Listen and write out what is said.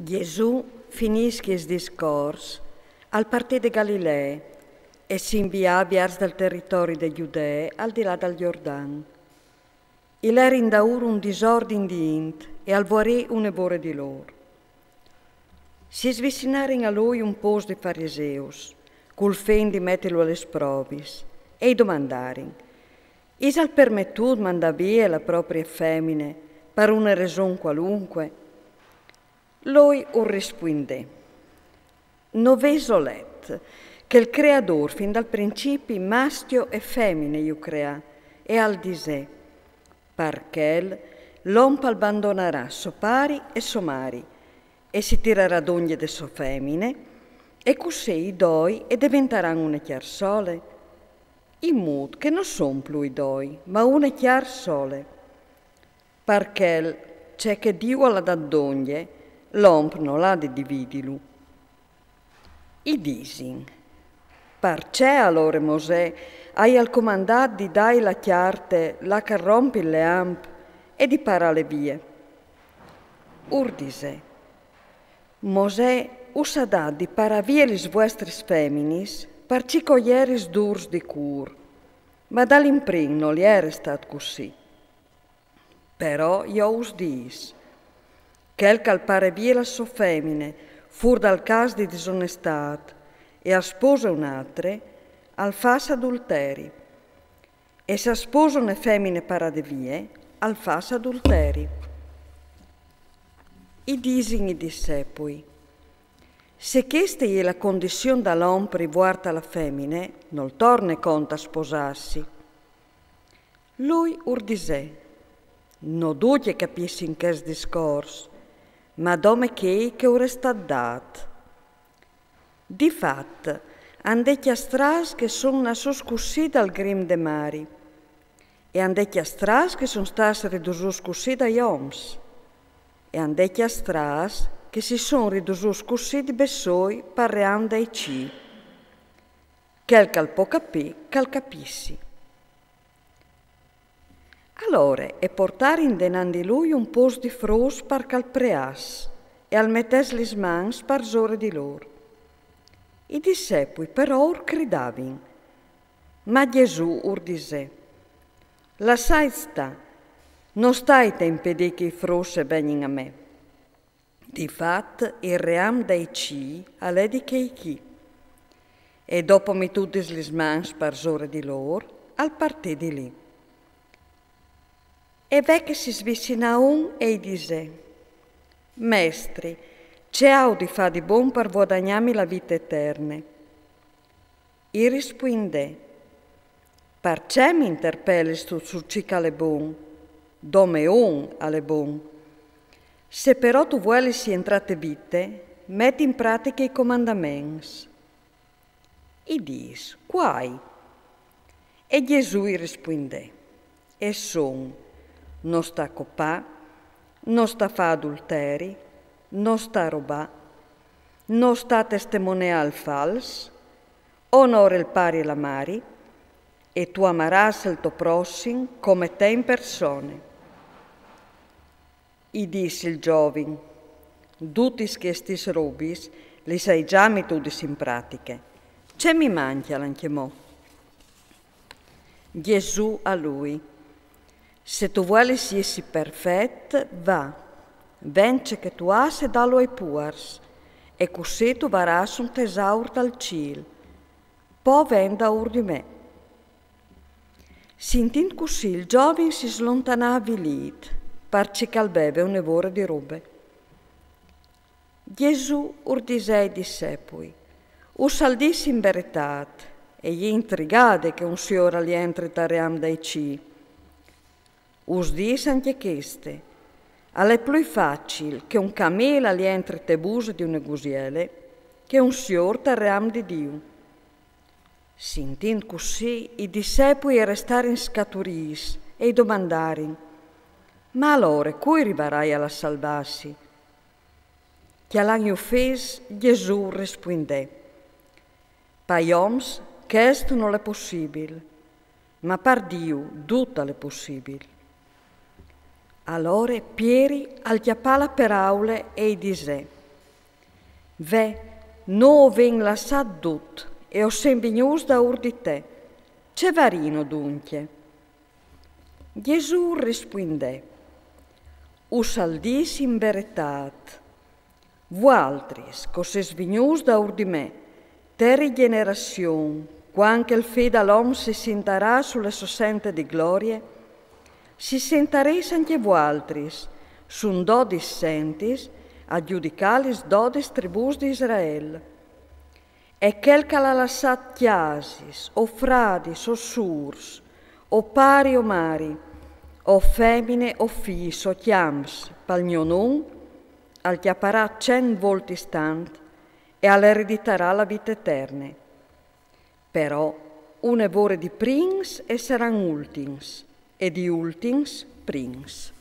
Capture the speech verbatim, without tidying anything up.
Jesù finìs chest discors, al partì de Galilee e si invià viers dal teritori de Judee al di là dal Jordan. I lerin daûr un disordin di int e al vuarì une vore di lôr. Si svicinarin a lui un pôcs di fariseus, cul fin di metilu a lis provis, e i domandarin: Isal permetût mandâ vie la proprie femine par une reson cualunque? Lui ur rispuindè: No vêso let che il Creadôr fin dal principi mascjo e femine ju creà, e al disè: Par chel l'om al bandonarà so pari e so mari, e si tirarà dongje de sô femine, e cussì i doi e deventaran une cjar sole. In mût che no son plui doi, ma une cjar sole. Par chel, ce che Diu al à dât dongje, l'om nol à di dividilu. I disin: Parcè alore Mosè aial comandât di dâi la cjarte là ch'al romp il leamp e di parâle vie? Ur disè: Mosè us à dât di parâ vie lis vuestris feminis, parcè che o jeris dûrs di cûr. Ma dal imprin nol jere stât cussì. Però jo us dîs: chel ch'al pare vie la sô femine fûr dal câs di disonestât e al spose une altre, al fâs adulteri. E s'al spose une femine parade vie, al fâs adulteri. I disin i dissepui: Se cheste e je la condizion dal om rivuart a la femine, nol torne cont a sposâsi. Lui ur disè: No ducj a capissin chest discors, ma dome chei che ur è stât dât. Di fat, a 'nd è cjastrâts che a son nassûts cussì dal grim de mari, e a 'nd è cjastrâts che a son stâts ridusûts cussì dai oms, e a 'nd è cjastrâts che si son ridusûts cussì di bessôi par ream dai cîl. Chel ch'al pò capî, ch'al capissi. Alore e portarin denant di lui un pôcs di fruts par ch'al preàs e al metès lis mans parsore di lôr. I dissepui però ur cridavin, ma Jesù ur disè: Lassait stâ, no stait a impedî che i fruts e vegnin a me. Di fat, il ream dai cîl al è di chei chi. E dopo mitudis lis mans parsore di lôr, al partì di li. E ve che si svicinà un e i disè: Mestri, ce aio di fâ di bon par vuadagnâmi la vite eterne? I rispuindè: Parcè mi interpelistu su ce ch'al è bon? Dome un al è bon. Se però tu vuelis jentrâ te vite, met in pratiche i comandaments. I dîs: Cuâi? E Jesù i rispuindè: E son: no sta copâ, no sta fâ adulteri, no sta robâ, no sta testemoneâ il fals, onore il pari e la mari, e tu amarâs il to prossim come te in persone. I dîs il zovin: Dutis chestis robis lis ai za mitudis in pratiche. Ce mi mancjal ancjemò? Jesù a lui: Se tu vuelis jessi perfet, va, vent ce che tu âs e dalo ai puars, e cussì tu varâs un tesaur tal cîl. Po ven daûr di me. Sintint cussì il zovin si slontanà avilît, parcè ch'al veve une vore di robe. Jesù ur disè ai dissepui: Us al dîs in veretât, e je intrigade che un siôr al jentri tal ream dai cîl. Us dîs ancje cheste: al è plui facil che un camîl al jentri te buse di une gusiele che un siôr tal ream di Diu. Sintint cussì, i dissepui e restarin scaturîts e i domandarin: Ma alore cui rivarai a salvâsi? Cjalant jù fis, Jesù rispuindè: Pai oms chest nol è pussibil, ma par Diu dut al è pussibil. Alore Pieri al cjapà la peraule e i disè: Ve, no o vin lassât dut e o sin vignûts daûr di te. Ce varino duncje? Jesù rispuindè: Us al dîs in veretât: vualtris, che o sês vignûts daûr di me, te rigjenerazion, cuant che il Fi dal om si sintarà su la sô sente di glorie, si sintarês ancje vualtris, su dodis sentis, a judicâ lis dodis tribûs di Israel. E chel che al à lassât cjasis, o fradis, o sûrs, o pari o mari, o femine, o fîs, o cjamps, pal gno non, al cjaparà cent voltis tant e al ereditarà la vite eterne. Però une vore di prins e saran ultins, e di ultins prins.